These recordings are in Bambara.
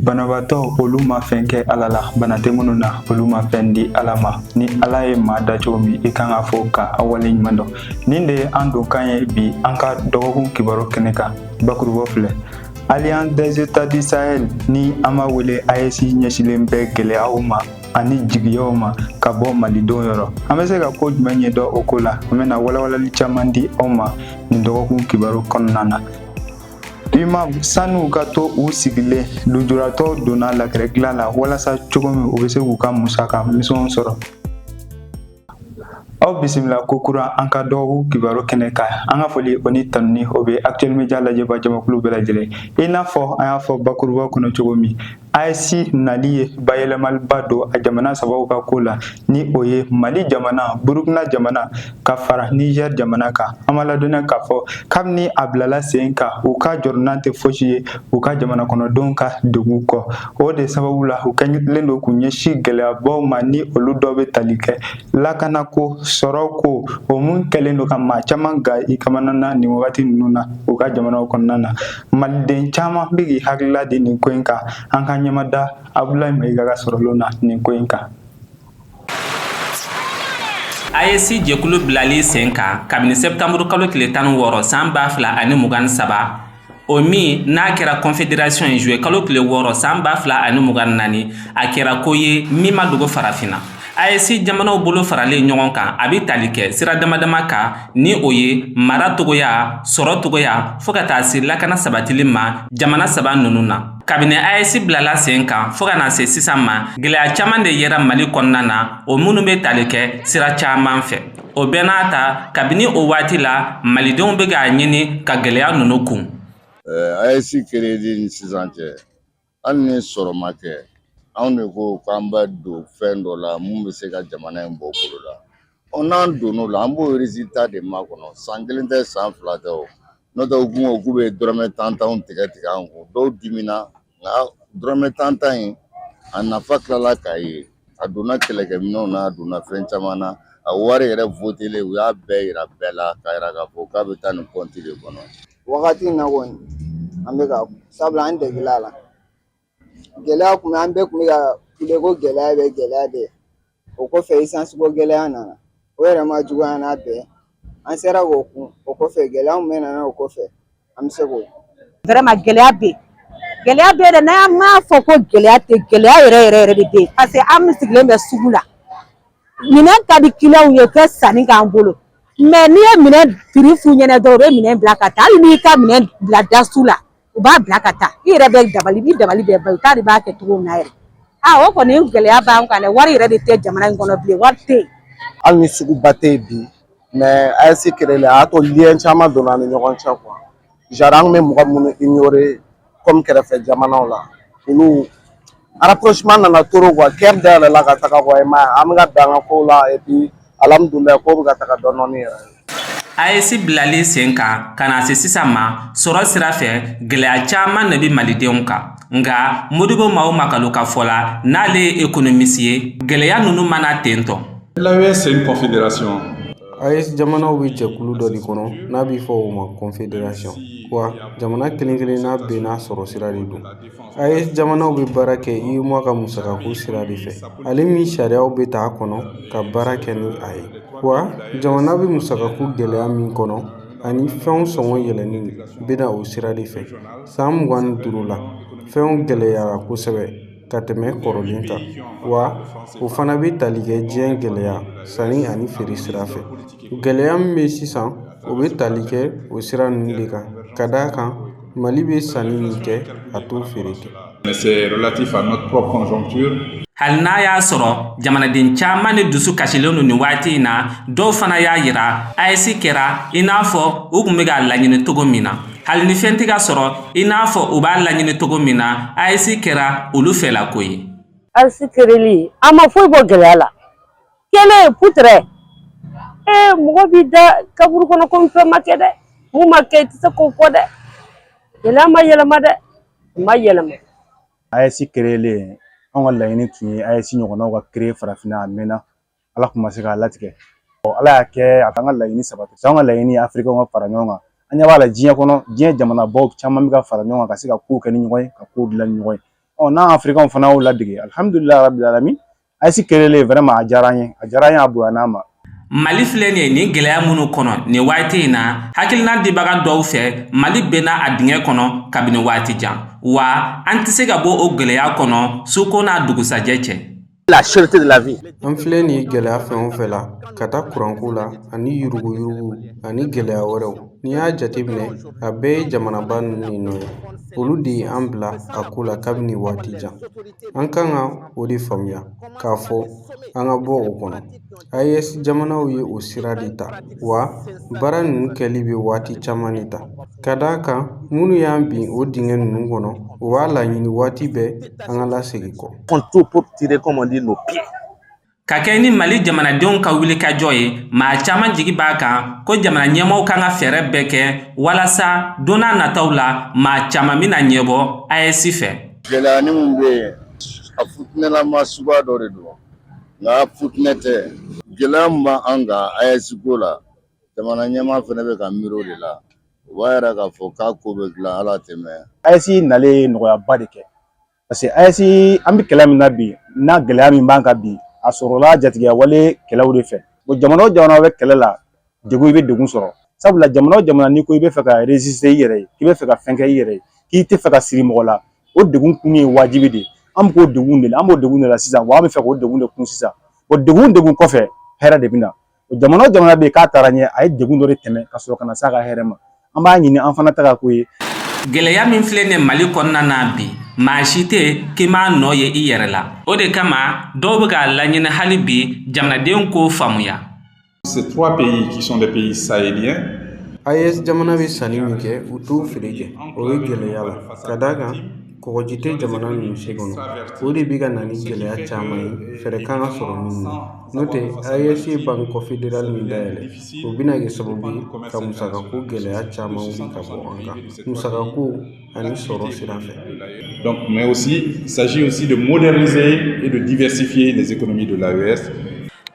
Banabaatɔ, olu ma fɛn kɛ Ala la. Bana tɛ minnu na, olu ma fɛn di Ala ma. Ni Ala ye maa da cogo min, i kan ka fɔ ka a wale ɲuman dɔn. Nin de ye an donkan ye bi an ka dɔgɔkun kibaru kɛnɛ kan. Bakuruba filɛ: Alliance des États du Sahel, ni an b'a wele AES, ɲɛsilen bɛ gɛlɛyaw ma ani jigiyaw ma ka bɔ malidenw yɔrɔ. An bɛ se ka ko jumɛn ɲɛdɔn o ko la? An bɛna walawalali caman di aw ma nin dɔgɔkun kibaru kɔnɔna na. UMAB, san'u ka to u sigilen, lujuratɔw donna lakɛrɛ dilan la walasa cogo min u bɛ se k'u ka musaka misɛnw sɔrɔ. Aw bisimila kokura an ka dɔgɔkun kibaru kɛnɛ kan. An ka foli o ni tanuni, o bɛ Actuel Media lajɛba jamakulu bɛɛ lajɛlen. I n'a fɔ an y'a fɔ bakuruba kɔnɔ cogo min, AES nali ye bayɛlɛmaliba don a jamana sabaw ka ko la, ni o ye Mali jamana, Burukina jamana ka fara Niger jamana kan. An b'a ladɔnniya k'a fɔ kabini a bilala sen kan, u ka jɔrɔnan tɛ fosi ye u ka jamana kɔnɔdenw ka degun kɔ. O de sababu la, u kɛlen don k'u ɲɛsin gɛlɛyabaw ma, ni olu dɔw bɛ tali kɛ lakanako, sɔrɔ ko, o mun kɛlen don ka maa caman ga i kamana na nin wagati ninnu na u ka jamanaw kɔnɔna na. Maliden caman bɛ k'i hakilila di nin ko in kan. An ka ɲɛmada Abulayi Mayiga ka sɔrɔlon na nin ko in kan. AES jɛkulu bilali sen kan kabini sɛptanburu kalo tile 16 san 2023, o min n'a kɛra confédération ye juillet kalo tile 6 san 2024, a kɛra ko ye min ma dogo farafinna. AES jamanaw bolo faralen ɲɔgɔn kan, a bɛ tali kɛ sira dama dama kan, ni o ye mara togoya, sɔrɔ togoya, fɔɔ ka taa se lakana sabatili ma jamana saba ninnu na. Kabini AES bilala sen kan fɔɔ ka na se sisan ma, gwɛlɛya caman de yera Mali kɔnɔna na, o minnu bɛ tali kɛ sira caman fɛ. O bɛɛ n'a ta, kabini o waati la, malidenw bɛ k'a ɲini ka gwɛlɛya ninnu kun. AES créer ni sisan cɛ, hali ni sɔrɔ ma kɛ, anw de ko k'an bɛ don fɛn dɔ la mun bɛ se ka jamana in bɔ bolo la. Ɔ, n'an donn'o la, an b'o résultat de makɔnɔ. San kelen tɛ, san 2 tɛ. O n'o tɛ, u kun ko k'u bɛ dɔrɔmɛ tan tanw tigɛ tigɛ an kun, dɔw dimina. Nka dɔrɔmɛ tan tan in, a nafa tilala k'a ye, a donna kɛlɛkɛminɛnw na, a donna fɛn caman na. A wari yɛrɛ votelen, u y'a bɛɛ yira bɛɛ la k'a yira k'a fɔ k'a bɛ taa nin compte de kɔnɔ. Wagati in na kɔni, an bɛ ka sabula an degela a la. Gɛlɛya kun bɛ an bɛɛ kun bɛ ka kule ko gɛlɛya bɛ, gɛlɛya bɛ. O kɔfɛ, essence ko gɛlɛya nana, o yɛrɛ ma juguya n'a bɛɛ, an sera k'o kun. O kɔfɛ, gɛlɛya mun bɛ nana o kɔfɛ, an bɛ se k'o Vraiment, gɛlɛya bɛ yen, gɛlɛya bɛ yen dɛ. N'an m'a fɔ ko gɛlɛya tɛ, gɛlɛya yɛrɛ yɛrɛ yɛrɛ de bɛ yen, parce que an sigilen bɛ sugu la, minɛn ka di clients ye, u tɛ sanni k'an bolo. Mais n'i ye minɛn prix f'u ɲɛna dɔrɔn, u bɛ minɛn bila ka taa. Hali n'i ka minɛn bila dasu la, u b'a bila ka taa. I yɛrɛ bɛ dabali, i dabali bɛ ban, u t'a dɔn i b'a kɛ cogo min na yɛrɛ. Aa, o kɔni gɛlɛya b'an kan dɛ. Wari yɛrɛ de tɛ jamana in kɔnɔ bilen, wari tɛ yen. Hali ni suguba tɛ yen bi, mais AES créer a y'a to lien caman donna an ni ɲɔgɔn cɛ quoi. Genre, an kun bɛ mɔgɔ minnu ignorer comme kɛrɛfɛ jamanaw la, olu rapprochement nana trop quoi. Cœur dayɛlɛla ka taga quoi, i m'a ye, an bɛ ka bɛn an ka kow la et puis alhamdulilayi, kow bɛ ka taga dɔɔnin dɔɔnin yɛrɛ. AES bilali sen kan ka na se sisan ma, sɔrɔ sira fɛ, gwɛlɛya caman de bɛ malidenw kan. Nka Modibo Mao Makalo ka fɔ la, n'ale ye économiste ye, gwɛlɛya ninnu mana ten tɔ. L'AES, c'est une confédération. AES jamanaw bɛ jɛkulu dɔ de kɔnɔ n'a bɛ fɔ o ma confédération. Wa jamana kelen kelenna bɛɛ n'a sɔrɔ sira de don. AES jamanaw bɛ baara kɛ UEMOA ka musakako sira de fɛ, ale min sariyaw bɛ ta a kɔnɔ ka baara kɛ ni a ye. Wa jamana bɛ musakako gɛlɛya min kɔnɔ ani fɛnw sɔngɔ yɛlɛnni bɛ na o sira de fɛ. San 25 la, fɛnw gɛlɛyara kosɛbɛ ka tɛmɛ kɔrɔlen kan. Wa o fana bɛ tali kɛ diɲɛ gɛlɛya sanni ani feere sira fɛ. Gɛlɛya min bɛ sisan, o bɛ tali kɛ o sira ninnu de kan, ka d'a kan Mali bɛ sanni min kɛ, a t'o feere kɛ. Mais c'est relatif à notre propre conjoncture. Hali n'a y'a sɔrɔ jamanaden caman de dusu kasilen don nin waati in na, dɔw fana y'a yira AES kɛra i n'a fɔ u kun bɛ k'a laɲini cogo min na. Hali ni fɛn tɛ ka sɔrɔ i n'a fɔ u b'a laɲini cogo min na, AES kɛra olu fɛlako ye. AES créeli, a ma foyi bɔ gɛlɛya la. Kelen putrɛ ee, mɔgɔ b'i da kaburu kɔnɔ komi fɛn ma kɛ dɛ. Mun ma kɛ, i tɛ se k'o fɔ dɛ. Gɛlɛya ma yɛlɛma dɛ, a ma yɛlɛma. AES créelen, anw ka laɲini tun ye AES ɲɔgɔnnaw ka créer farafinna. A mɛnna, Ala kun ma se k'a latigɛ. Ala y'a kɛ a k'an ka laɲini sabati. An ka laɲini ye Afirikɛnw ka fara ɲɔgɔn kan. An ɲɛ b'a la diɲɛ kɔnɔ, diɲɛ jamanabaw caman bɛ ka fara ɲɔgɔn kan ka se ka kow kɛ ni ɲɔgɔn ye, ka kow dilan ni ɲɔgɔn ye. Ɔ, n'an Afirikɛnw fana y'o ladege, alhamdulilayi rabil alamin. AES créelen, vraiment a diyara an ye, a diyara an ye, a bonyana an ma. Mali filɛ nin ye nin gɛlɛya minnu kɔnɔ nin waati in na, hakilina dibaga dɔw fɛ, Mali benna a dingɛ kɔnɔ kabini waati jan, wa an tɛ se ka bɔ o gɛlɛya kɔnɔ suko n'a dugusajɛ cɛ. La cherté de la vie. An filɛ nin ye gɛlɛya fɛn o fɛn la, ka taa kuranko la ani yuruguyurugu ani gɛlɛya wɛrɛw, n'i y'a jateminɛ, a bɛɛ ye jamanaba ninnu de nɔ ye. Olu de ye an bila a ko la kabini waati jan. An kan ka o de faamuya k'a fɔ an ka bɔ o kɔnɔ. AES jamanaw ye o sira de ta, wa baara ninnu kɛli bɛ waati caman de ta, ka d'a kan minnu y'an bin o dingɛ ninnu kɔnɔ, u b'a laɲini waati bɛɛ an ka lasegin kɔ. Font tout pour tirer, comme on dit, nos pieds. Ka kɛ ni Mali jamanadenw ka wulikajɔ ye, maa caman jigi b'a kan ko jamana ɲɛmaaw kan ka fɛɛrɛ bɛɛ kɛ walasa don n'a nataw la, maa caman bɛna ɲɛbɔ AES fɛ. Gɛlɛya ni mun bɛ yen, a futinɛlama suguya dɔ de don, nka futinɛ tɛ. Gɛlɛya min b'an kan AES ko la, jamana ɲɛmaa fana bɛ ka miiri o de la. O b'a yira k'a fɔ k'a ko bɛ dilan, Ala tɛmɛ. AES nalen ye nɔgɔyaba de kɛ, parce que AES, an bɛ kɛlɛ min na bi, n'a gɛlɛya min b'an kan bi, a sɔrɔla jatigiya wale kɛlɛw de fɛ. Bon, jamana o jamana bɛ kɛlɛ la, degun, i bɛ degun sɔrɔ, sabula jamana o jamana, n'i ko i bɛ fɛ ka résister i yɛrɛ ye, k'i bɛ fɛ ka fɛn kɛ i yɛrɛ ye, k'i tɛ fɛ ka siri mɔgɔ la, o degun kun ye wajibi de ye. An bɛ k'o degun de la, an b'o degun de la sisan, wa an bɛ fɛ k'o degun de kun sisan. Bon, degun kɔfɛ, hɛrɛ de bɛ na. Jamana o jamana bɛ yen k'a taara ɲɛ, a ye degun dɔ de tɛmɛ ka sɔrɔ ka na s'a ka hɛrɛ ma. An b'a ɲini an fana ta ka k'o ye. Gɛlɛya min filɛ nin Mali kɔnɔna na bi, maa si tɛ k'i m'a nɔ ye i yɛrɛ la. O de kama dɔw bɛ k'a laɲini hali bi jamanadenw k'o faamuya. Ces trois pays qui sont des pays sahéliens, AES jamana bɛ sanni min kɛ, u t'o feere kɛ, o ye gɛlɛya la, ka d'a kan kɔgɔji tɛ jamana ninnu si kɔnɔ. O de bɛ ka na ni gɛlɛya caman ye, fɛɛrɛ kan ka sɔrɔ min na. N'o tɛ, AES ye banque fédérale min dayɛlɛ, o bɛna kɛ sababu ye ka musakako gɛlɛya caman wuli ka bɔ an kan, musakako ani sɔrɔ sira fɛ. Donc, mais aussi, il s'agit aussi de moderniser et de diversifier les économies de l'AES.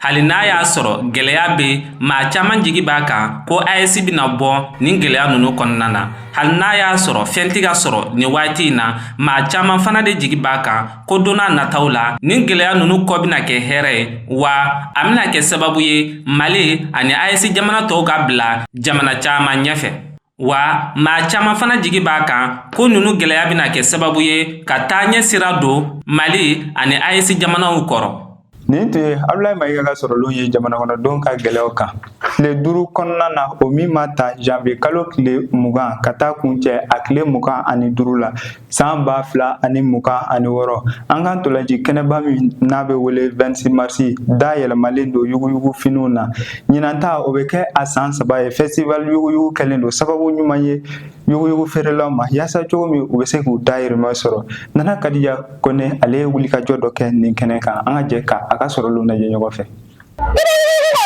Hali n'a y'a sɔrɔ gɛlɛya bɛ, maa caman jigi b'a kan ko AES bɛna bɔ nin gɛlɛya ninnu kɔnɔna na. Hali n'a y'a sɔrɔ fɛn tɛ ka sɔrɔ nin waati in na, maa caman fana de jigi b'a kan ko don n'a nataw la, nin gɛlɛya ninnu kɔ bɛna kɛ hɛrɛ ye, wa a bɛna kɛ sababu ye Mali ani AES jamana tɔw ka bila jamana caman ɲɛfɛ. Wa maa caman fana jigi b'a kan ko ninnu gɛlɛya bɛna kɛ sababu ye ka taa ɲɛ sira don Mali ani AES jamanaw kɔrɔ. Nin tun ye Abulayi Mayiga ka sɔrɔlenw ye jamana kɔnɔdenw ka gɛlɛyaw kan tile 5 kɔnɔna na, o min ma ta janvier kalo tile 20 ka taa kuncɛ a tile 25 la, san 2026. An ka ntolanci kɛnɛba min n'a bɛ wele 26 mars, da yɛlɛmalen don yuguyugu finiw na. Ɲinan ta, o bɛ kɛ a san 3 ye. Festival yuguyugu kɛlen don sababu ɲuman ye yuguyugu feerelaw ma, yaasa cogo min u bɛ se k'u dahirimɛ sɔrɔ. Nana Kadija Kone, ale ye wulikajɔ dɔ kɛ nin kɛnɛ kan. An ka jɛ ka a ka sɔrɔlenw lajɛ ɲɔgɔn fɛ.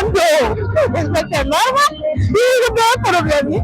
C'est normal. Problème.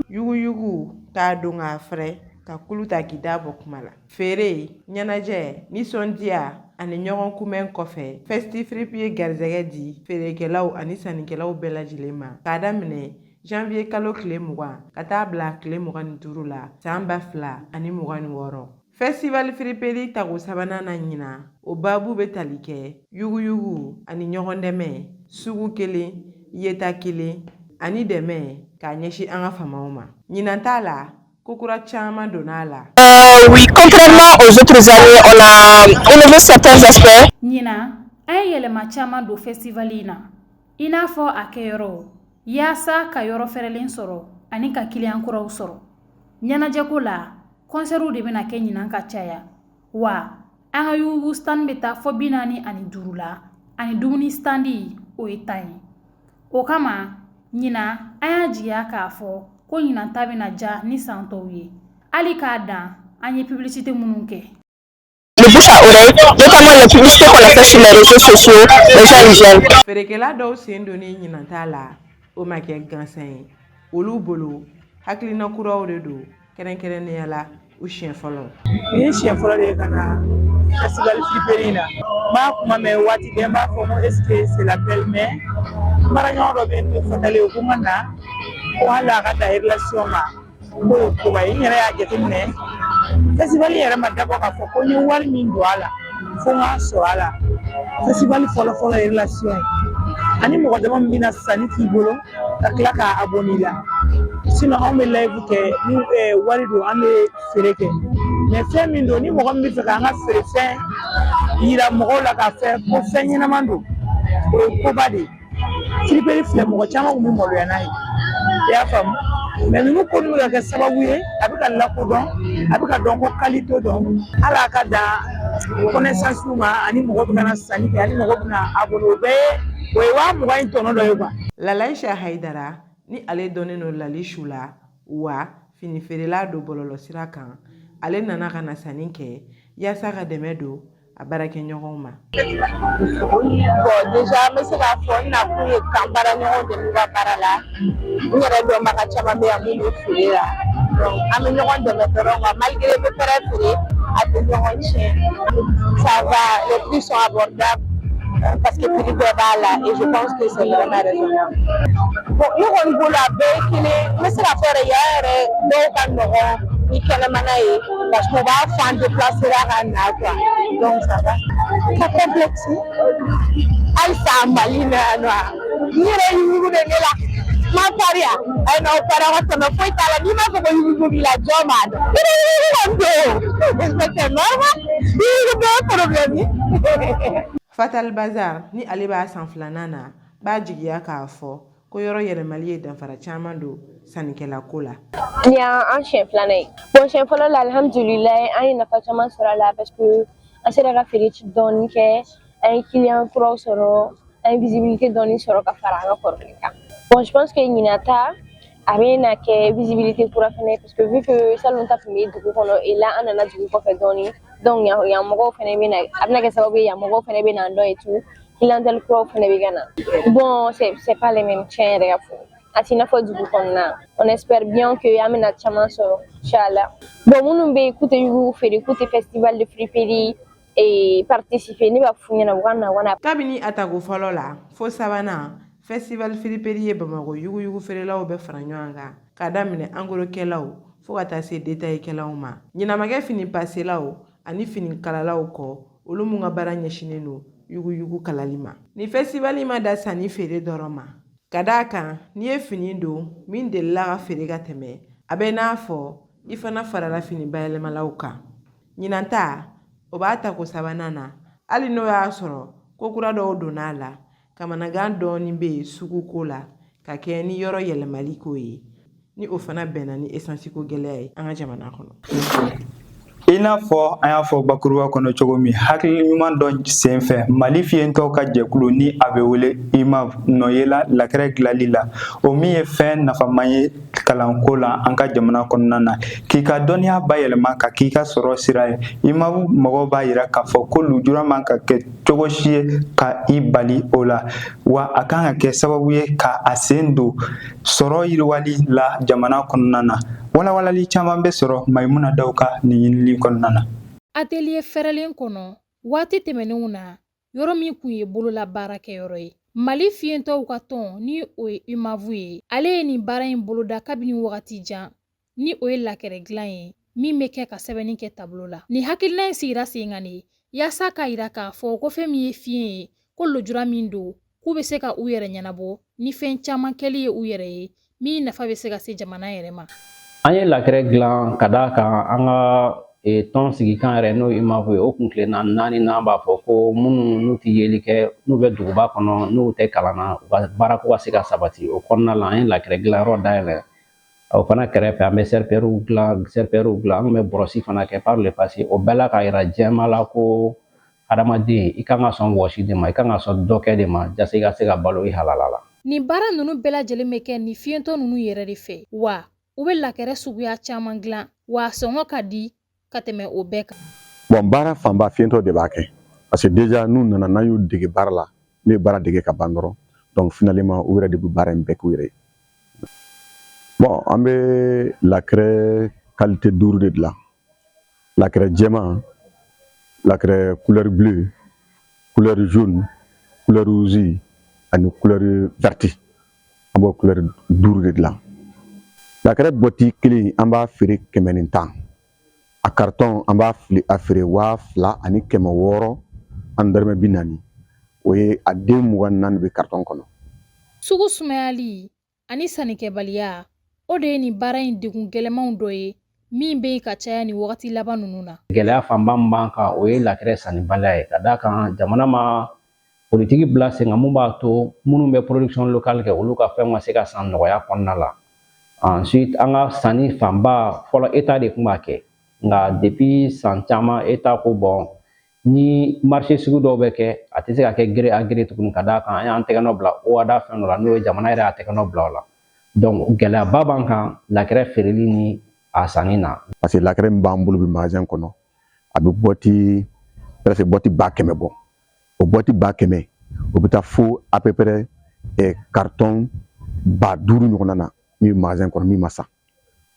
Yuguyugu k'a don k'a fɛrɛ ka kulu ta k'i da bɔ kuma la, feere, ɲɛnajɛ, nisɔndiya ani ɲɔgɔn kunbɛn kɔfɛ, Festi Fripe ye garijɛgɛ di feerekɛlaw ani sannikɛlaw bɛɛ lajɛlen ma k'a daminɛ janvier kalo tile 20 ka taa bila tile 25 la, san 2026. Festival friperie tago sabanan na ɲinan, o baabu bɛ tali kɛ yuguyugu ani ɲɔgɔn dɛmɛ, sugu kelen, yeta kelen ani dɛmɛ k'a ɲɛsin an ka faamaw ma. Ɲinan t'a la, ko kura caman donna a la. Oui, contrairement aux autres années, on a élevé certains aspects. Ɲinan, an ye yɛlɛma caman don festival in na, i n'a fɔ a kɛyɔrɔ, yaasa ka yɔrɔ fɛrɛlen sɔrɔ ani ka kiliyan kuraw sɔrɔ. Ɲɛnajɛko la, kɔnsɛriw de bɛna kɛ ɲinan ka caya, wa an ka yuguyugu stand bɛ taa fɔ 45 la, ani dumuni standi, o ye 10 ye. O kama ɲinan, an y'a jigiya k'a fɔ ko ɲinan ta bɛna ja ni san tɔw ye, hali k'a dan an ye publicité minnu kɛ. Le bouche à oreille, notamment les publicités qu'on a fait sur les réseaux sociaux, les gens ils viennent. Feerekɛla dɔw sen donnen ɲinan t'a la, o ma kɛ gansan ye olu bolo. Hakilina kuraw de don, kɛrɛnkɛrɛnnenya la u siɲɛ fɔlɔ. Nin ye siɲɛ fɔlɔ de ye ka na festival friperie in na. N b'a kuma mɛn waati bɛɛ, n b'a fɔ ko est ce que c'est la peine, mais n baaraɲɔgɔn dɔ bɛ yen, n'o ye Fatale ye, ko n ka na, ko hali a ka dan relation ma, k'o ye koba ye. N yɛrɛ y'a jateminɛ. Festival yɛrɛ ma dabɔ k'a fɔ ko n ye wari min don a la fo n k'a sɔrɔ a la. Festival fɔlɔ-fɔlɔ ye relation ye ani mɔgɔ dama min bɛna sanni k'i bolo ka tila k'a abonné i la. Sinon anw bɛ live kɛ ni wari don, an bɛ feere kɛ, mais fɛn min don, ni mɔgɔ min bɛ fɛ k'an ka feerefɛn yira mɔgɔw la k'a fɛ ko fɛn ɲɛnama don, o ye koba de ye. Friperie filɛ, mɔgɔ caman tun bɛ maloya n'a ye, i y'a faamu, mais ninnu ko ninnu bɛ ka kɛ sababu ye a bɛ ka lakodɔn, a bɛ ka dɔn ko qualité don. Hali a ka dan connaissance ma, ani mɔgɔ bɛ ka na sanni kɛ, ani mɔgɔ bɛ na abonné, o bɛɛ ye o ye 20 000 in tɔnɔ dɔ ye quoi. Lalaïcha Haïdara ni ale dɔnnen don Lalichou la, wa fini feerela don bɔlɔlɔsira kan, ale nana ka na sanni kɛ yaasa ka dɛmɛ don a baarakɛɲɔgɔnw ma. Bon, déjà n bɛ se k'a fɔ n nakun ye k'an baara ɲɔgɔn dɛmɛ u ka baara la. N yɛrɛ dɔnbaga caman bɛ yan minnu bɛ feere la, donc an bɛ ɲɔgɔn dɛmɛ dɔrɔn quoi. Malgré bɛ pɛrɛ feere, a tɛ ɲɔgɔn tiɲɛ. Ça va, les prix sont abordables parce que prix bɛɛ b'a la et je pense que c'est vraiment raisonnable. Bon, ne kɔni bolo, a bɛɛ ye kelen. N bɛ se k'a fɔ yɛrɛ, yan yɛrɛ dɔw ka nɔgɔn ni kɛnɛmana ye parce que u b'a fɔ an déplacer ka na quoi, donc ça va. Ka complexe halisa Mali na yan nɔ, n yɛrɛ yugu de ne la ma pari a ayi na o pari ka tɛmɛ, foyi t'a la. N'i m'a fɔ ko yugu b'i la, jɔn b'a dɔn? I bɛ yugu kɔni don, c'est normal, yugu bɛɛ ye problème ye. Fatal Bazar ni ale b'a san filanan na, b'a jigiya k'a fɔ ko yɔrɔ yɛlɛmali ye danfara caman don sannikɛla ko la. Nin y'an siɲɛ filanan ye. Bon, siɲɛ fɔlɔ la, alhamdulilayi, an ye nafa caman sɔrɔ a la parce que an sera ka feere dɔɔni kɛ, an ye client kuraw sɔrɔ, an ye visibilité dɔɔni sɔrɔ ka fara an ka kɔrɔlen kan. Bon, je pense que ɲinan ta a bɛ na kɛ visibilité kura fɛnɛ parce que vu que salon ta tun bɛ dugu kɔnɔ et là an nana dugu kɔfɛ dɔɔni, donc yan mɔgɔw fɛnɛ bɛ na, a bɛna kɛ sababu ye yan mɔgɔw fɛnɛ bɛ na an dɔn et tout, clientèle kuraw fɛnɛ bɛ ka na. Bon, c'est pas les mêmes, tiɲɛ yɛrɛ ka fɔ a t'i n'a fɔ dugu kɔnɔna. On espère bien que an bɛna caman sɔrɔ, inchallah. Bon, minnu bɛ yen k'u tɛ yugu feere, k'u tɛ festival de friperie et participer, ne b'a f'u ɲɛna u ka na, u ka na. Kabini a tako fɔlɔ la fo sabanan, festival friperie ye Bamakɔ yuguyugu feerelaw bɛɛ fara ɲɔgɔn kan, k'a daminɛ en gros kɛlaw fo ka taa se détail kɛlaw ma. Ɲinamakɛ fini paselaw ani fini kalalaw kɔ, olu mun ka baara ɲɛsinnen don yuguyugu kalali ma. Ni festival ma da sanni feere dɔrɔn ma, ka d'a kan n'i ye fini don min delila ka feere ka tɛmɛ, a bɛ n'a fɔ i fana farala fini bayɛlɛmalaw kan. Ɲinan ta o b'a tako sabanan na, hali n'o y'a sɔrɔ ko kura dɔw donna a la, kamanagan dɔɔni bɛ yen sugu ko la ka kɛ ni yɔrɔ yɛlɛmali ko ye, ni o fana bɛnna ni esansi ko gɛlɛya ye an ka jamana kɔnɔ. I n'a fɔ an y'a fɔ bakuruba kɔnɔ cogo min, hakili ɲuman dɔ sen fɛ, Mali fiyentɔw ka jɛkulu ni a bɛ wele UMAV nɔ yela lakɛrɛ dilali la, o min ye fɛn nafama ye kalanko la an ka jamana kɔnɔna na, k'i ka dɔnniya bayɛlɛma ka k'i ka sɔrɔ sira ye. UMAV mɔgɔw b'a yira k'a fɔ ko lujura man ka kɛ cogo si ye ka i bali o la, wa a kan ka kɛ sababu ye ka a sen don sɔrɔ yiriwali la jamana kɔnɔna na. Walawalali caman bɛ sɔrɔ Mayimuna Daw ka nin ɲinili kɔnɔna na. Atelier fɛrɛlen kɔnɔ, waati tɛmɛnenw na, yɔrɔ min kun ye bolola baarakɛyɔrɔ ye, Mali fiyentɔw ka tɔn ni o ye UMAV ye, ale ye nin baara in boloda kabini wagati jan, ni o ye lakɛrɛ dilan ye min bɛ kɛ ka sɛbɛnni kɛ tableau la. Nin hakilina in sigira sen kan de yaasa k'a yira k'a fɔ ko fɛn min ye fiɲɛ ye, ko lujura min don, k'u bɛ se ka u yɛrɛ ɲɛnabɔ ni fɛn caman kɛli ye u yɛrɛ ye min nafa bɛ se ka se jamana yɛrɛ ma. An ye lakɛrɛ dilan ka d'a kan an ka tɔn sigikan yɛrɛ, n'o ye UMAV ye, o kun tilenna naani n'an b'a fɔ ko minnu n'u tɛ yeli kɛ, n'u bɛ duguba kɔnɔ, n'u tɛ kalan na, u ka baarako ka se ka sabati. O kɔnɔna la, an ye lakɛrɛ dilanyɔrɔ dayɛlɛ. O fana kɛrɛfɛ, an bɛ serpillèrew dilan, serpillèrew dilan, an tun bɛ brosse fana kɛ par le passé. O bɛɛ la k'a yira jɛma la ko hadamaden, i kan ka sɔn wɔsi de ma, i kan ka sɔn dɔ kɛ de ma jasa i ka se ka balo i halala la. Nin baara ninnu bɛɛ lajɛlen bɛ kɛ nin fiyentɔ ninnu yɛrɛ de fɛ, wa u bɛ lakɛrɛ suguya caman dilan, wa a sɔngɔ ka di ka tɛmɛ o bɛɛ kan. Bon, baara fanba, fiyentɔ de b'a kɛ parce que déjà n'u nana, n'an y'u dege baara la, n'u ye baara dege ka ban dɔrɔn, donc finalement u yɛrɛ de bɛ baara in bɛɛ k'u yɛrɛ ye. Bon, an bɛ lakɛrɛ qualité duuru de dilan: lakɛrɛ jɛman, lakɛrɛ couleur bleu, couleur jaune, couleur rouge ani couleur verte. An b'o couleur duuru de dilan. Lakɛrɛ boîte kelen, an b'a feere 110. A carton an b'a fili a feere 2640. O ye a den 24 bɛ carton kɔnɔ. Sugu sumayali ani sannikɛbaliya, o de ye nin baara in degun gɛlɛmanw dɔ ye min bɛ yen ka caya nin wagati laban ninnu na. Gɛlɛya fanba min b'an kan, o ye lakɛrɛ sannibaliya ye, ka d'a kan jamana ma politiki bila sen kan mun b'a to minnu bɛ production locale kɛ, olu ka fɛnw ka se ka san nɔgɔya kɔnɔna la. Ensuite, an ka sanni fanba fɔlɔ, État de tun b'a kɛ, nka depuis san caman, État ko bon, ni marché sugu dɔw bɛ kɛ, a tɛ se ka kɛ gré à gré tuguni, ka d'a kan an y'an tɛgɛ nɔ bila OHADA fɛn dɔ la, n'o ye jamana yɛrɛ y'a tɛgɛ nɔ bila o la. Donc gɛlɛyaba b'an kan lakɛrɛ feereli ni a sanni na. Parce que lakɛrɛ min b'an bolo bi magasin kɔnɔ, a bɛ boîte presque boîte 100 000 bɔ. O boîte 100 000, o bɛ taa fo à peu près carton 5000 ɲɔgɔnna na min bɛ magasin kɔnɔ min ma san.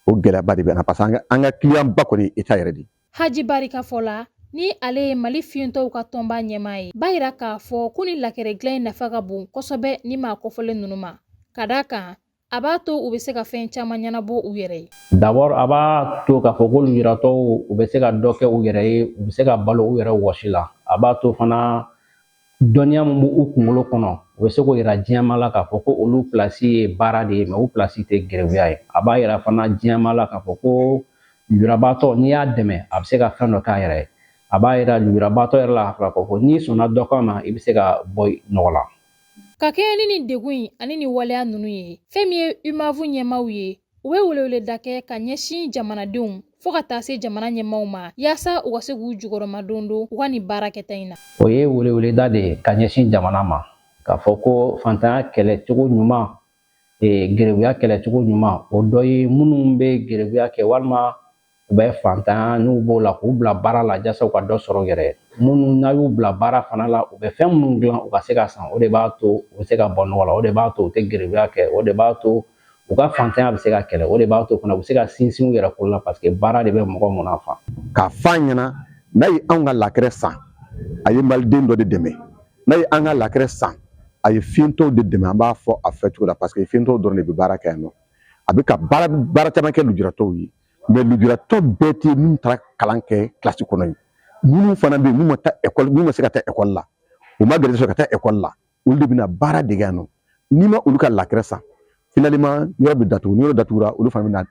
O gɛlɛyaba de bɛ na, parce que an ka client ba kɔni ye État yɛrɛ de ye. Haji Barika fɔ la, ni ale ye Mali fiyentɔw ka tɔnba ɲɛmaa ye, b'a yira k'a fɔ ko ni lakɛrɛ dilan in nafa ka bon kosɛbɛ ni maa kofɔlen ninnu ma, ka d'a kan a b'a to u bɛ se ka fɛn caman ɲɛnabɔ u yɛrɛ ye. D'abord, a b'a to k'a fɔ ko lujuratɔw, u bɛ se ka dɔ kɛ u yɛrɛ ye, u bɛ se ka balo u yɛrɛ wɔsi la. A b'a to fana, dɔnniya min b'u kunkolo kɔnɔ, u bɛ se k'o yira diɲɛma la k'a fɔ ko olu place ye baara de ye, mais u place tɛ gɛrɛbuya ye. A b'a yira fana diɲɛma la k'a fɔ ko lujurabaatɔ, n'i y'a dɛmɛ, a bɛ se ka fɛn dɔ k'a yɛrɛ ye. A b'a yira lujurabaatɔ yɛrɛ la k'a fɔ n'i sɔnna dɔ kan ma, i bɛ se ka bɔ nɔgɔ la. Ka kɛɲɛ ni nin degun in ani nin waleya ninnu ye, fɛn min ye UMAV ɲɛmaaw ye, u bɛ weleweleda kɛ ka ɲɛsin jamanadenw fo ka taa se jamana ɲɛmaaw ma, yaasa u ka se k'u jukɔrɔma don don u ka nin baara kɛta in na. O ye weleweleda de ye ka ɲɛsin jamana ma, k'a fɔ ko fantanya kɛlɛcogo ɲuman, gerebuya kɛlɛcogo ɲuman, o dɔ ye minnu bɛ gerebuya kɛ walima u bɛ fantanya, n'u b'o la, k'u bila baara la jasa u ka dɔ sɔrɔ u yɛrɛ ye. Minnu n'a y'u bila baara fana la, u bɛ fɛn minnu dilan, u ka se ka san. O de b'a to u bɛ se ka bɔ nɔgɔ la, o de b'a to u tɛ gerebuya kɛ, o de b'a to u ka fantanya bɛ se ka kɛlɛ, o de b'a to fana u bɛ se ka sinsin u yɛrɛ kolo la, parce que baara de bɛ mɔgɔ mun nafa. K'a f'a ɲɛna, n'a ye anw ka lakɛrɛ san, a ye maliden dɔ de dɛmɛ. N'a ye an ka lakɛrɛ san, a ye fiyentɔw de dɛmɛ. An b'a fɔ a fɛ cogo la, parce que fiyentɔw dɔrɔn de bɛ baara kɛ yan nɔ. A bɛ ka baara caman kɛ lujuratɔw ye, mais lujuratɔ bɛɛ tɛ minnu taara kalan kɛ kilasi kɔnɔ ye. Minnu fana bɛ yen, minnu ma taa ekɔli, minnu ma se ka taa ekɔli la, u ma gɛrɛ sɔrɔ ka taa ekɔli la, olu de bɛna baara dege yan nɔ. N'i ma olu ka lakɛrɛ san, finalement yɔrɔ bɛ datugu. Ni yɔrɔ datugura, olu fana bɛna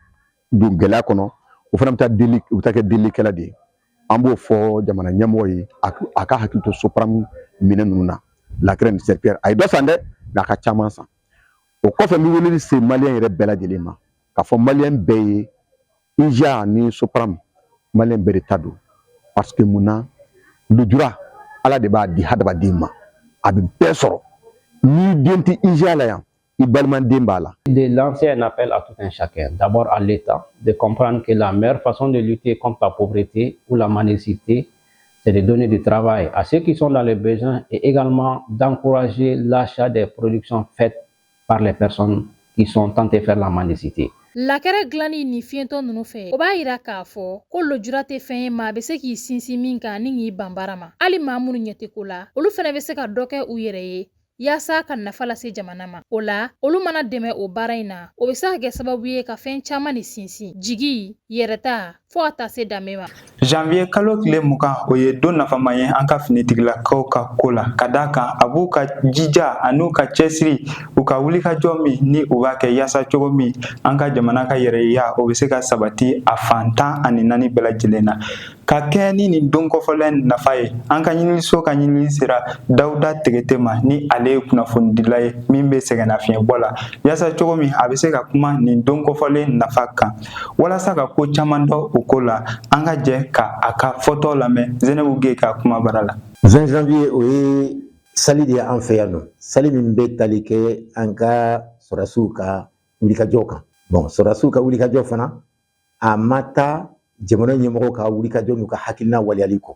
don gɛlɛya kɔnɔ. O fana bɛ taa deli, u bɛ taa kɛ delikɛla de ye. An b'o fɔ jamana ɲɛmɔgɔ ye, a ka hakili to Sopram minɛn ninnu na, lakɛrɛ ni serpillière. A ye dɔ san dɛ, nka a ka caman san. O kɔfɛ, n bɛ weleli se maliyɛn yɛrɛ bɛɛ lajɛlen ma, k'a fɔ maliyɛn bɛɛ ye, UJA ni Sopram, maliyɛn bɛɛ de ta don. Parce que mun na? Lujura, Ala de b'a di hadamaden ma, a bɛ bɛɛ sɔrɔ. N'i den tɛ UJA la yan, i balimaden b'a la. De lancer un appel à tout un chacun, d'abord à l'État, de comprendre que la meilleure façon de lutter contre la pauvreté ou la mendicité, c'est de donner du travail à ceux qui sont dans les besoins et également d'encourager l'achat des productions faites par les personnes qui sont tentées de faire la mendicité. Lakɛrɛ dilanni ni fiyentɔ ninnu fɛ, o b'a yira k'a fɔ ko lujura tɛ fɛn ye maa bɛ se k'i sinsin min kan ni k'i ban baara ma. Hali maa minnu ɲɛ tɛ ko la, olu fɛnɛ bɛ se ka dɔ kɛ u yɛrɛ ye yaasa ka nafa lase jamana ma. O la, olu mana dɛmɛ o baara in na, o bɛ se ka kɛ sababu ye ka fɛn caman de sinsin, jigi yɛrɛta, fo ka taa se danbe ma. Janvier kalo tile 20, o ye don nafama ye an ka finitigilakaw ka ko la, ka d'a kan a b'u ka jija an'u ka cɛsiri, u ka wulikajɔ min ni u b'a kɛ yaasa cogo min an ka jamana ka yɛrɛya, o bɛ se ka sabati a fan 14 bɛɛ lajɛlen na. Ka kɛ ni nin don kɔfɔlɛn nafa ye, an ka ɲiniliso ka ɲinili sera Dawuda Tegete ma, ni ale ye kunnafonidila ye min bɛ sɛgɛnnafiɲɛbɔ la, yaasa cogo min a bɛ se ka kuma nin don kɔfɔlen nafa kan, walasa ka ko caman dɔn o ko la. An ka jɛ ka a ka fɔtɔ lamɛn Zenebu Ge ka kuma bara la. 20 janvier, o ye sali de ye an fɛ yan nɔ, sali min bɛ tali kɛ an ka sɔrɔdasiw ka wulikajɔ kan. Bon, sɔrɔdasiw ka wulikajɔ fana, a ma taa jamana ɲɛmɔgɔw ka wulikajɔ n'u ka hakilina waleyali kɔ.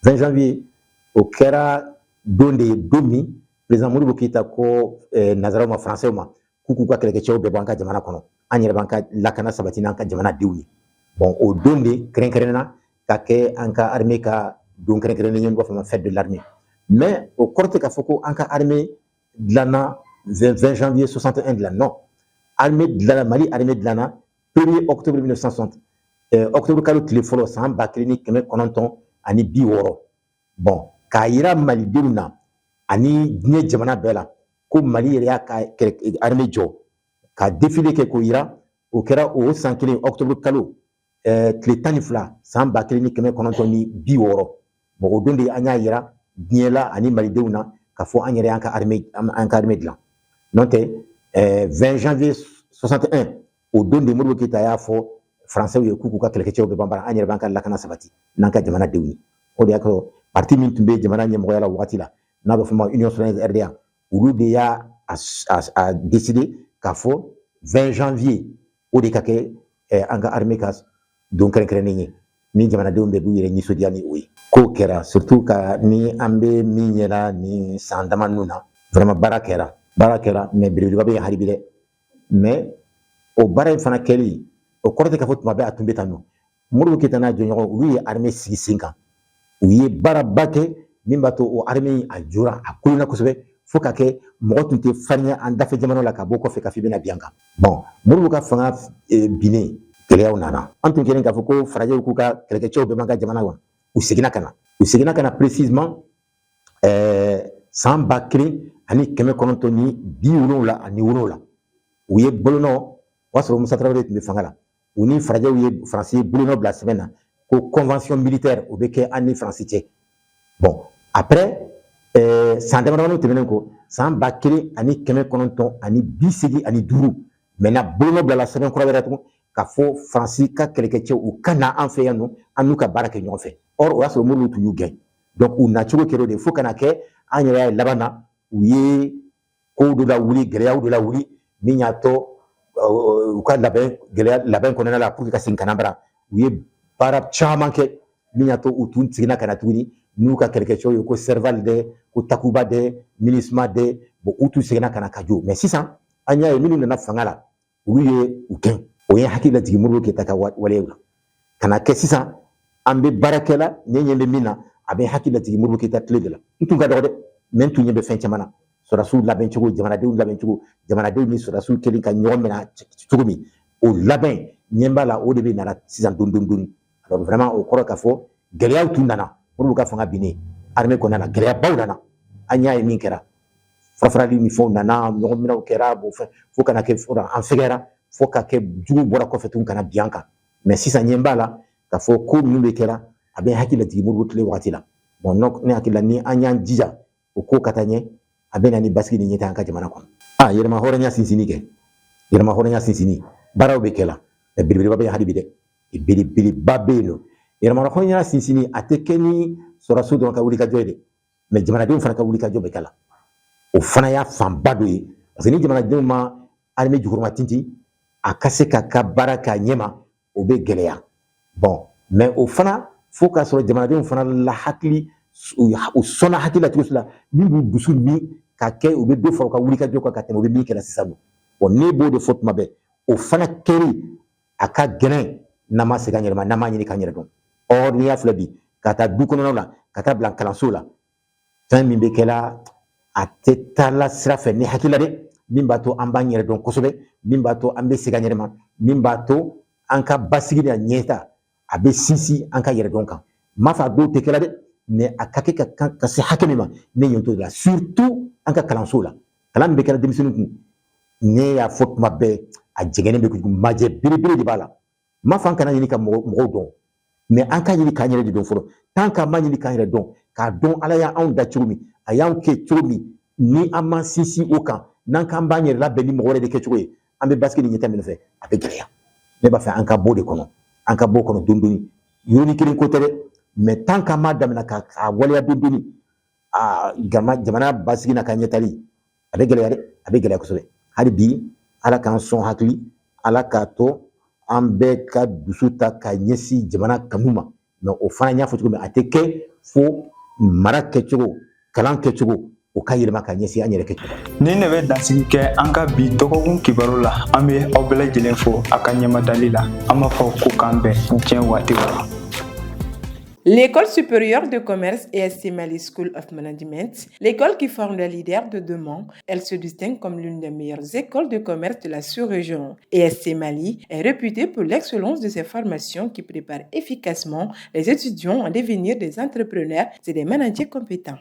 20 janvier, o kɛra don de ye, don min président Modibo Keyita ko nazaraw ma, français ma, k'u k'u ka kɛlɛkɛcɛw bɛɛ bɔ an ka jamana kɔnɔ, an yɛrɛ b'an ka lakana sabati n'an ka jamanadenw ye. Bon, o don de kɛrɛnkɛrɛnnena ka kɛ an ka armée ka don kɛrɛnkɛrɛnnen ye, b'a fɔ ma fête de l'armée. Mais o kɔrɔ tɛ k'a fɔ ko an ka armée dilanna 20 janvier 61 de la. Non, armée dilanna, Mali armée dilanna 1er octobre 1960. Octobre kalo tile fɔlɔ san 1960. Bon, k'a yira malidenw na ani diɲɛ jamana bɛɛ la ko Mali yɛrɛ y'a ka armée jɔ, ka défilé kɛ k'o yira. O kɛra o san kelen, octobre kalo tile 12 san 1960. Bon, o don de an y'a yira diɲɛ la ani malidenw na k'a fɔ an yɛrɛ y'an ka armée, an ka armée dilan. N'o tɛ, 20 janvier 61, o don de Modibo Keyita y'a fɔ Français ye k'u k'u ka kɛlɛkɛcɛw bɛɛ ban baara, an yɛrɛ b'an ka lakana sabati n'an ka jamanadenw ye. O de y'a to parti min tun bɛ jamana ɲɛmɔgɔya la wagati la, n'a bɛ fɔ o ma Union soudanaise RDA, olu de y'a a décidé k'a fɔ 20 janvier o de ka kɛ an ka armée ka don kɛrɛnkɛrɛnnen ye, ni jamanadenw bɛɛ b'u yɛrɛ nisɔndiya ni o ye. Kow kɛra, surtout ka ni an bɛ min ɲɛna ni san dama ninnu na, vraiment baara kɛra, baara kɛra, mais belebeleba bɛ yen hali bi dɛ. Mais o baara in fana kɛli, o kɔrɔ tɛ k'a fɔ tuma bɛɛ a tun bɛ tan nɔ. Modibo Keyita n'a jɔɲɔgɔn, olu ye armée sigi sen kan, u ye baaraba kɛ min b'a to o armée a jɔra, a kolonna kosɛbɛ, fo ka kɛ mɔgɔ tun tɛ farinya an dafɛ jamanaw la ka bɔ kɔfɛ ka f'i bɛna bin an kan. Bon, Modibo ka fanga binnen, gɛlɛyaw nana. An tun kɛlen k'a fɔ ko farajɛw k'u ka kɛlɛkɛcɛw bɛɛ b'an ka jamana kɔnɔ, u seginna ka na, u seginna ka na précisément san 1977. U ye bolonɔ, o y'a sɔrɔ Musa Tarawele tun bɛ fanga la, u ni farajɛw ye, Faransi ye bolonɔ bila sɛbɛn na ko convention militaire o bɛ kɛ an ni Faransi cɛ. Bon, après san damadamanin tɛmɛnen kɔ, san 1985, maintenant bolonɔ bilala sɛbɛn kura wɛrɛ tugun k'a fɔ Faransi ka kɛlɛkɛcɛw u ka na an fɛ yan nɔ, an n'u ka baara kɛ ɲɔgɔn fɛ. Or o y'a sɔrɔ Modibo tun y'u gɛn. Donc u nacogo kɛra o de ye, fo ka na kɛ an yɛrɛ y'a ye laban na, u ye kow dɔ lawuli, gɛlɛyaw dɔ lawuli min y'a to u ka labɛn, gɛlɛya labɛn kɔnɔna la pour que ka segin ka na bara. U ye baara caman kɛ min y'a to u tun seginna ka na tuguni n'u ka kɛlɛkɛcɛw ye, ko Serval dɛ, ko Takuba dɛ, MINUSMA dɛ. Bon, u tun seginna ka na ka jɔ. Mais sisan an y'a ye minnu nana fanga la, olu ye u gɛn. O ye hakili lajigin Modibo Keyita ka waleyaw la ka na kɛ sisan an bɛ baarakɛla ne ɲɛ bɛ min na, a bɛ hakili lajigin Modibo Keyita tile de la. N tun ka dɔgɔ dɛ, mais n tun ɲɛ bɛ fɛn caman na: sɔrɔdasiw labɛn cogo, jamanadenw labɛn cogo, jamanadenw ni sɔrɔdasiw kelen ka ɲɔgɔn minɛ cogo min, o labɛn ɲɛ b'a la, o de bɛ nana sisan dɔɔni dɔɔni dɔɔni. Alors vraiment, o kɔrɔ k'a fɔ gɛlɛyaw tun nana. Modibo ka fanga binnen, armée kɔnɔna la gɛlɛyabaw nana. An y'a ye min kɛra, farafarali ni fɛnw nana, ɲɔgɔn minɛw kɛra fɛn, fo ka na kɛ an fɛgɛra, fo ka kɛ jugu bɔra kɔfɛ tuguni ka na bin an kan. Mais sisan ɲɛ b'a la k'a fɔ ko ninnu bɛ kɛra, a bɛ hakili lajigin Modibo tile waati la. Bon, ne hakili la, ni an y'an jija o ko ka taa ɲɛ, a bɛ na ni basigi ni ɲɛtaa an ka jamana kɔnɔ. A yɛrɛma hɔrɔnya sinsinni kɛ, yɛrɛma hɔrɔnya sinsinni baaraw bɛ kɛ la, mais belebeleba bɛ yen hali bi dɛ, belebeleba bɛ yen nɔ. Yɛrɛma hɔrɔnya sinsinni, a tɛ kɛ ni sɔrɔdasiw dɔrɔn ka wuli ka jɔ ye dɛ, mais jamanadenw fana ka wuli ka jɔ bɛ kɛ la. O fana y'a fanba dɔ ye, parce que ni jamanadenw ma armée jukɔrɔma tintin, a ka se ka ka baara k'a ɲɛma, o bɛ gɛlɛya. Bon, mais o fana, fo k'a sɔrɔ jamanadenw fana la hakili, u sɔnna hakili la cogo si la min b'u dusu min ka kɛ, u bɛ dɔ fara u ka wuli ka jɔ kan ka tɛmɛ u bɛ min kɛra sisan. Bon, ne b'o de fɔ tuma bɛɛ, o fana kɛli a ka gɛlɛn n'an ma segin an yɛrɛ ma, n'an m'a ɲini k'an yɛrɛ dɔn. Or n'i y'a filɛ bi, ka taa du kɔnɔnaw la, ka taa bila kalanso la, fɛn min bɛ kɛla, a tɛ taa la sira fɛ ni hakili la dɛ, min b'a to an b'an yɛrɛ dɔn kosɛbɛ, min b'a to an bɛ segin an yɛrɛ ma, min b'a to an ka basigi ni a ɲɛta a bɛ sinsin an ka yɛrɛ dɔn kan. N m'a fɔ a dɔw tɛ kɛla dɛ, mais a ka kɛ ka kan ka se hakɛ min ma, ne ɲɛ t'o la. Surtout an ka kalanso la, kalan min bɛ kɛra denmisɛnnin kun, ne y'a fɔ tuma bɛɛ, a jɛngɛnnen bɛ kojugu, majɛ belebele de b'a la. N m'a fɔ an kana ɲini ka mɔgɔw dɔn, mais an ka ɲini k'an yɛrɛ de dɔn fɔlɔ. Tant qu'an ma ɲini k'an yɛrɛ dɔn, k'a dɔn Ala y'anw da cogo min, a y'anw kɛ cogo min, ni an ma sinsin o kan, n'an k'an b'an yɛrɛ labɛn ni mɔgɔ wɛrɛ de kɛcogo ye, an bɛ basigi ni ɲɛta min fɛ, a bɛ gɛlɛya. Ne b'a fɛ an ka bɔ de kɔnɔ, an ka bɔ kɔnɔ dɔɔni dɔɔni. Yɔrɔnin kelen ko tɛ dɛ, mais tant qu'an m'a daminɛ ka waleya dɔɔni dɔɔni, aa, jamana basigi n'a ka ɲɛtali, a bɛ gɛlɛya dɛ, a bɛ gɛlɛya kosɛbɛ. Hali bi, Ala k'an sɔn hakili, Ala k'a to an bɛɛ ka dusu ta ka ɲɛsin jamana kanu ma. Mais o fana, n y'a fɔ cogo min, a tɛ kɛ fo mara kɛcogo, kalan kɛcogo, o ka yɛlɛma ka ɲɛsin an yɛrɛ kɛcogo. Nin de bɛ dansigi kɛ an ka bi dɔgɔkun kibaru la. An bɛ aw bɛɛ lajɛlen fo a ka ɲɛmadali la. An b'a fɔ ko k'an bɛn diɲɛ waati wɛrɛ. L'École supérieure de commerce ESC Mali School of Management, l'école qui forme les leaders de demain, elle se distingue comme l'une des meilleures écoles de commerce de la sous-région. ESC Mali est réputée pour l'excellence de ses formations qui préparent efficacement les étudiants à devenir des entrepreneurs et des managers compétents.